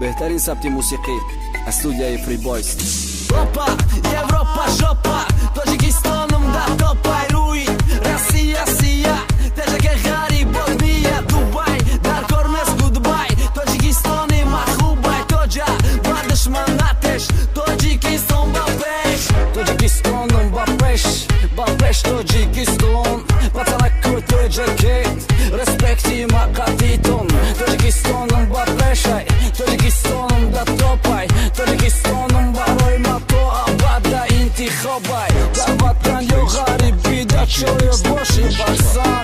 Беҳтарин сабти мусиқӣ аз студияи Free Boys. Опа, Европа, жопа, Тоҷикистоном да топай, рӯи Россия, сия, теҷаке ғарибот мия, Дубай, дар кор нест goodbye, Тоҷикистони махубай, тоҷа, ба душман натеш, Тоҷикистон ба пеш. Тоҷикистоном ба пеш, ба пеш Тоҷикистон, пацанаку теҷаке, респекти мақатитон, Тоҷикистоном ба пешай, Тоҷикистоном да топай, Тоҷикистоном барои ма то абада интихобай, дар ватан ё ғарибӣ, да чоё боши барсан.